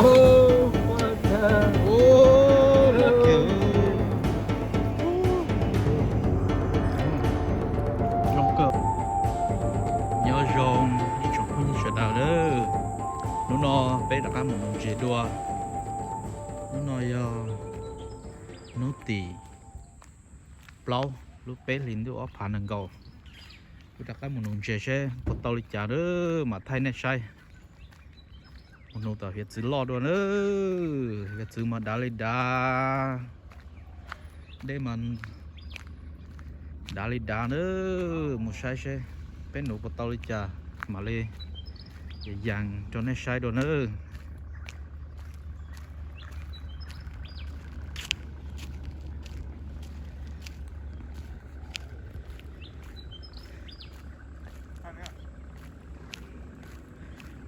Zoo kawg. Nyob zoo ib tsoom phooj ywg sawv daws lawm. Hnub no peb rov qab mus nuv ntses dua. Hnub no yog hnub tim plaub lub peb hlis ntuj ob phav nees nkaum. Kuv rov qab mus nuv ntses seb puas tau li cas lawm mam thaij nej saib. Mus nuv tom hiav txwv loj dua na. Hiav txwv mas dav li dav, dej mas dav li dav na. Mus saib seb peb nuv puas tau li cas mam li yees rau nej saib dua na.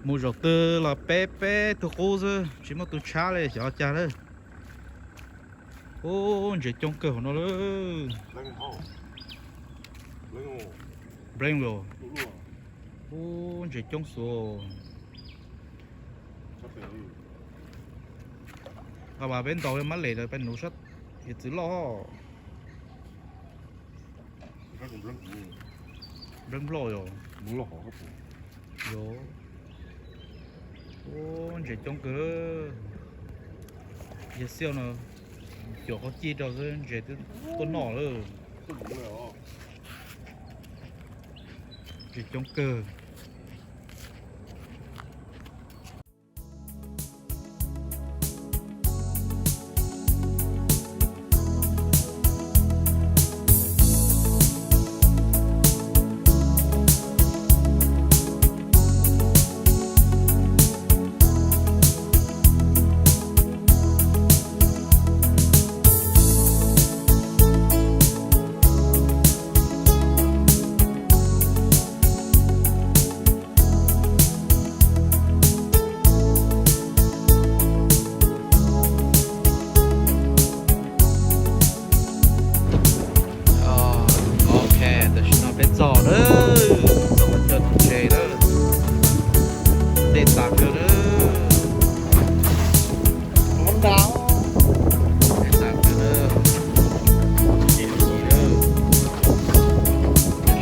Mus zaum twg los peb peb tug qub xwb, tsis muaj tus tshab li xyov cas lawm. Ub, ntses coob kawg hauv no lawm. Bleeb los. Ub, ntses coob xwb. Nqa vas peb ntaus mab lem lawm peb nuv sab hiav txwv loj. Bleeb loj yog. Yog. Ub, ntses coob kawg. Yawg Xiauj no cuam qhov cij rau xwb ntses twb tuaj noj lawm. Ntses coob kawg. Ok, tam sim no peb txog lawm, txog qhov chaw nuv ntses lawm. Dej tas kawg lawm. Dej tas kawg lawm. Ntses yim lawm.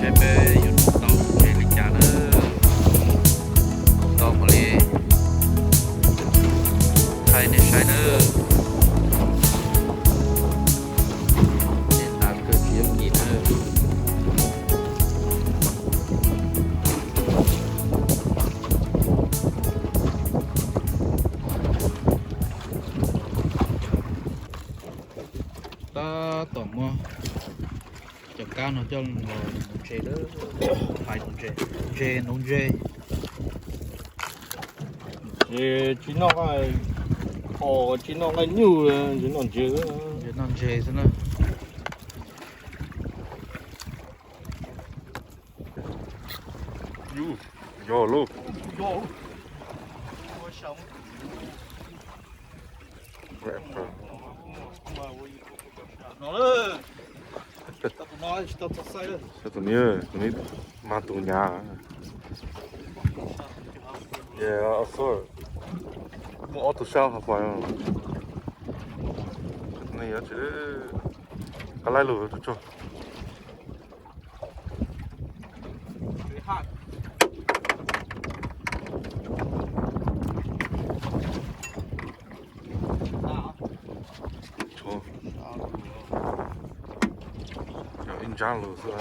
Saib peb yuav nuv tau ntses li cas lawm. Nuv tau mam li thaij nej saib nawb. Dej tas kawg tsis yooj yim nawb. Tab tom muab cov kab no coj los nuv ntses lawm. Hais nuv ntses, ntses nuv ntses. Tsis noj, tsis noj nqaij nyuj, tsis noj ntses. Ntses noj ntses xwb na. Yog lauj. Tus no, tus no mag tus nyav. Muaj ob tug sab hauv pas. Nws yuav tsis qab laib lug tus tso. Ib nrab lug xwb.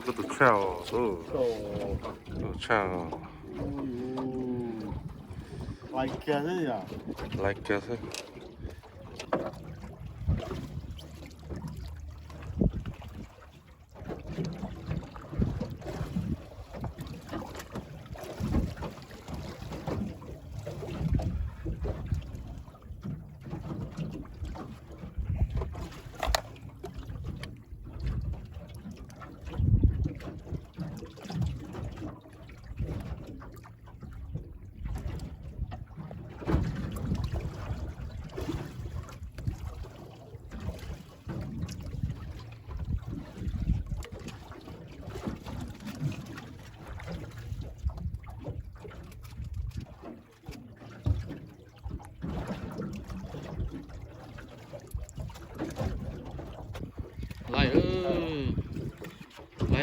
Koj tus tshaj os, tus tshaj os. Laiv kiag xwb.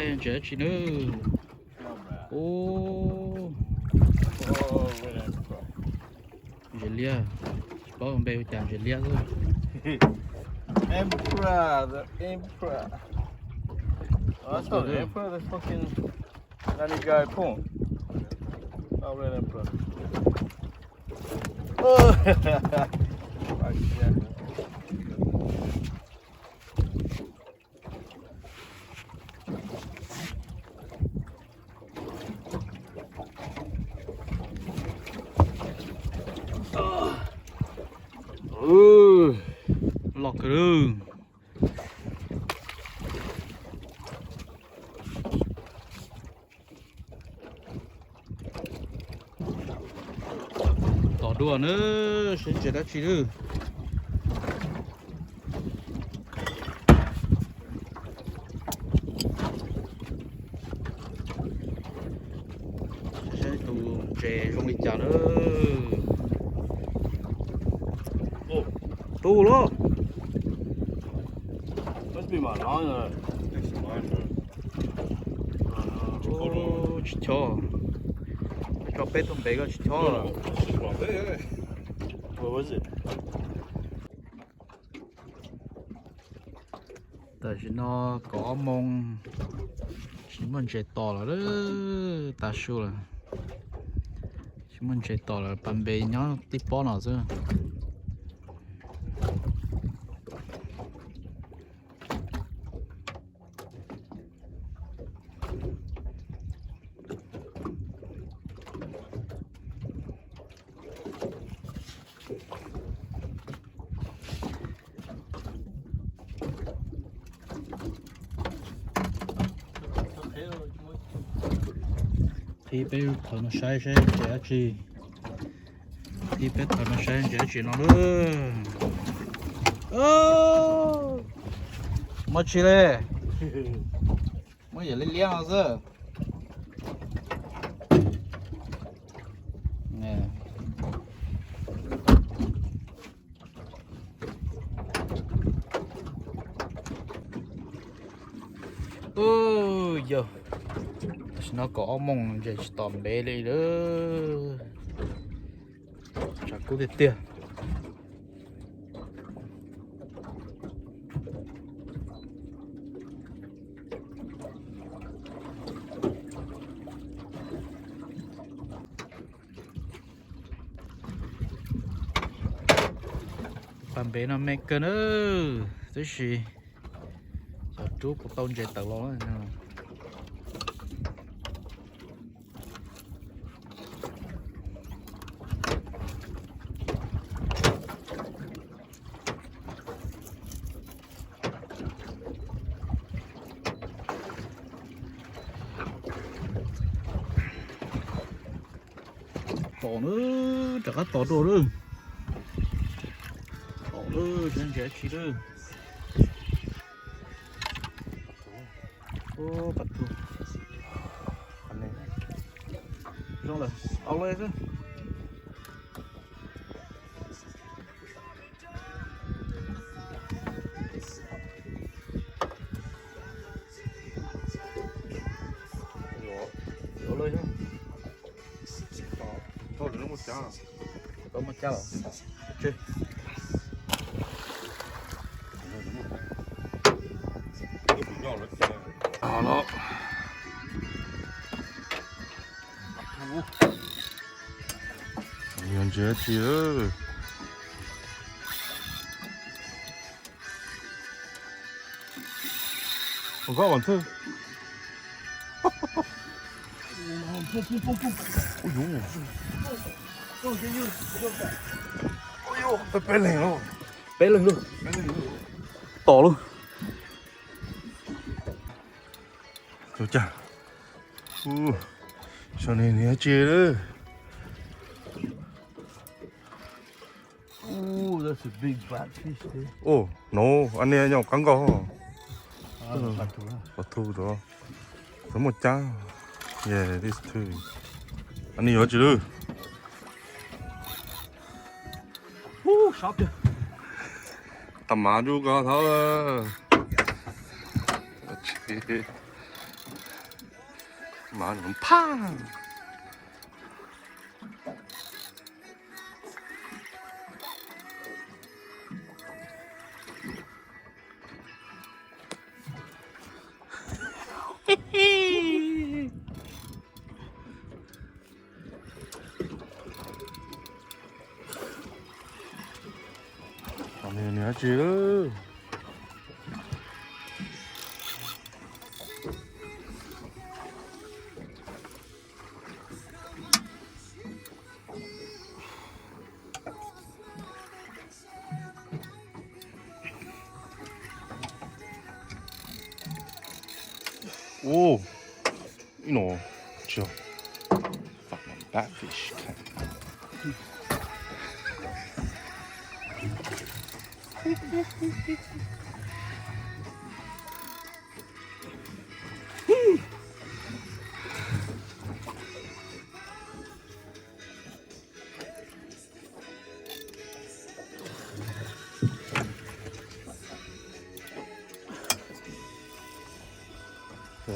Ntses dab tsi na? Ub, ntses liab, tsis paub npe hu cas ntses liab xwb. Emperor, the emperor. Oh, that's not the emperor, that's fucking that new guy Pong. Oh, red emperor. Oh. Fuck yeah. Loj kawg. Tos dua na, seb ntses dab tsi lawm. Seb tus ntses zoo li cas na. Tu los. Tsis chob. Tso peb tug npe ko tsis chob. Tam sim no kaum ob moos, tsis muaj ntses tos lawm, tav su lawm. Tsis muaj ntses tos lawm, pas npe nyob tib pob no xwb. Qhib peb thawv no saib seb ntses dab tsi. Qhib peb thawv no saib ntses dab tsi no lawm. Muaj tsi li. Muaj yam liab liab no xwb. Yog, tam sim no kaum ob moos ntses tsis tos npe li lawm. Tshav kub tiag tiag. Pas npe no me kawg na, tab sis xyov rub puas tau ntses tawm los. Tom na, rov qab tom dua lawm. Tom lawm, seb ntses dab tsi lawm. Pas tug zoo lawm, au lawm xwb. Au lawm xwb. Tau muaj cab los? Tsis. Yog ntses dab tsi? Ua koj ua ntxhw. Ui, peb leeg lauj. Peb leeg lauj. Tom lauj. Ua cas? Ua, saum no nws dab tsi lawm? Ua, no, a niag nyob qab nkaus. Pov thu rau. Tau muaj cab. Yeah, this too. A niag yuav tsis lwj. Tag mav rub ko thab. Mas phaj. Nws dab tsi lawm? Ub, ib no, tsis yog, fucking batfish.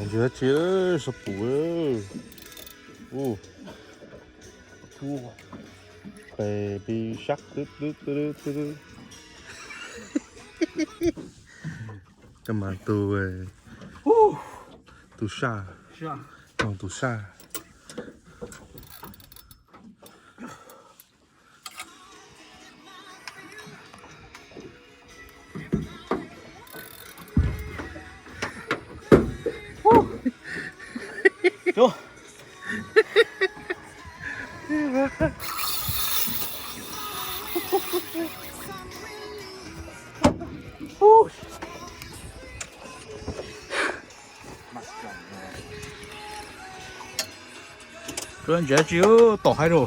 Ntsis dab tsi, sab pum. Ub, pes pis sab twb twb twb twb. Cov mas tus, tus saj, tus saj. Ntsis dab tsi tom haib rau.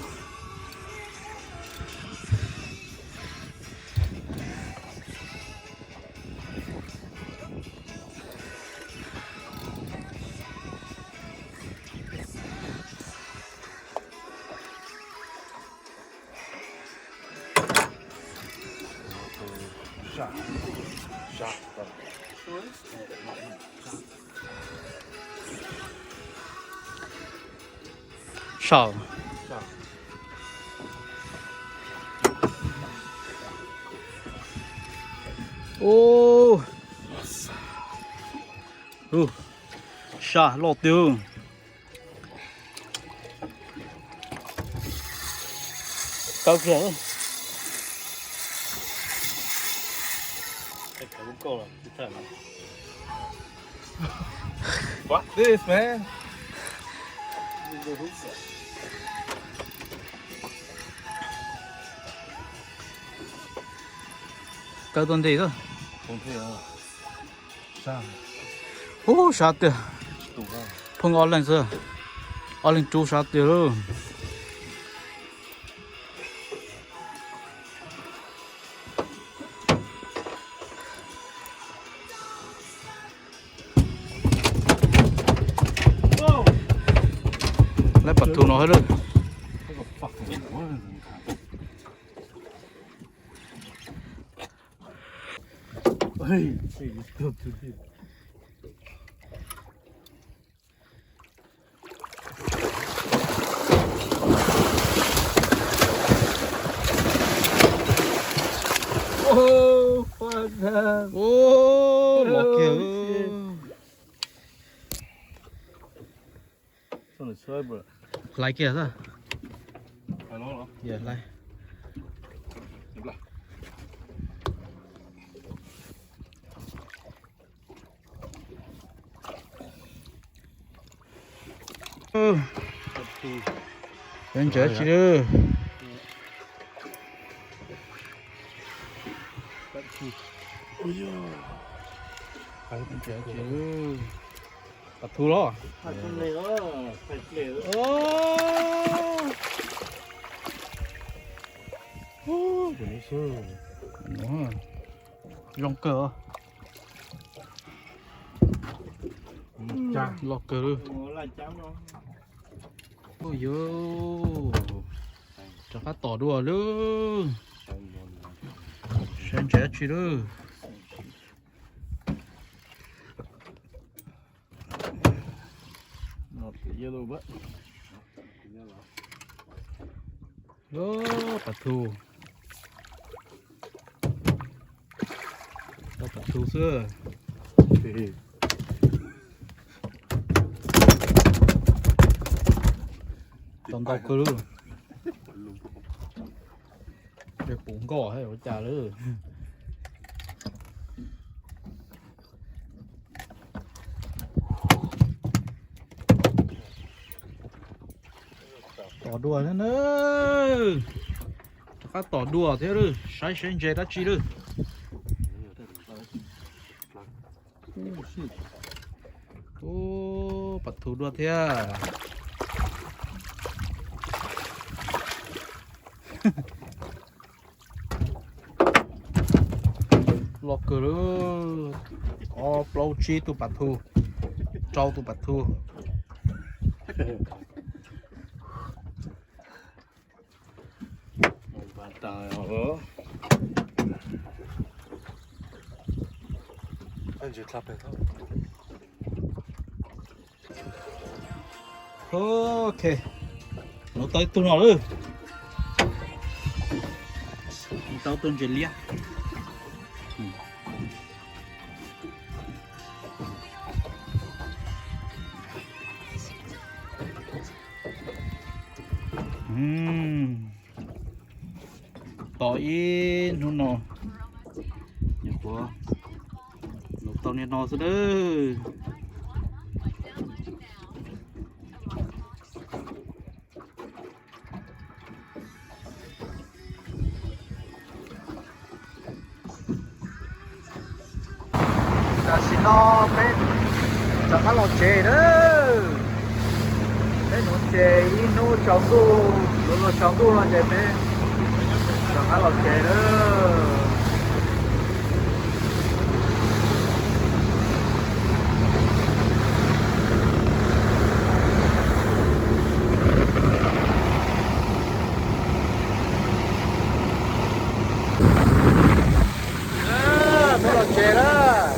Saj. Ub, saj loj tiag. Kaw kiag. Fuck this, man. Kaw tau ntes lawm. Ub, sab tiag. Pheej ob leeg xwb. Ob leeg rub sab tiag lauj. Lawv pam thu no hab lawm. Hlais kiag xwb. Hlais. Ntsis dab tsi lawm. Ntsis dab tsi lawm. Pam thu los? Zoo kawg. Loj kawg li. Ua yuv, rov qab tom dua lawm. Saib ntsis dab tsi lawm. Pas thu, tau pas thu xwb. Tau ntau kawg lub. Puv nkoj ua cas lawm. Tom dua thiab na. Rov qab tom dua thiab lawm, saib saib ntses dab tsi lawm. Ub, pas thu dua thiab. Loj kawg lawm. Ob plaub tsib tug pas thu, rau tus pas thu. Ok, nuv tau ib tug no lawm. Tau tus ntses liab. Tos ib hnub no, nyuam qhuav nuv tau niag no xwb nawb. Tam sim no peb rov qab los tsev lawm. Peb nuv ntses ib hnub tsaus ntuj, nuv los tsaus ntuj no ces peb rov qab los tsev lawm. Peb los tsev lawm.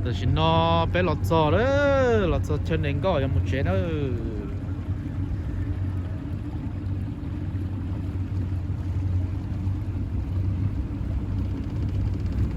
Tam sim no peb los txog lawm, los txog chaw nees nkoj yuav mus tsev nawb.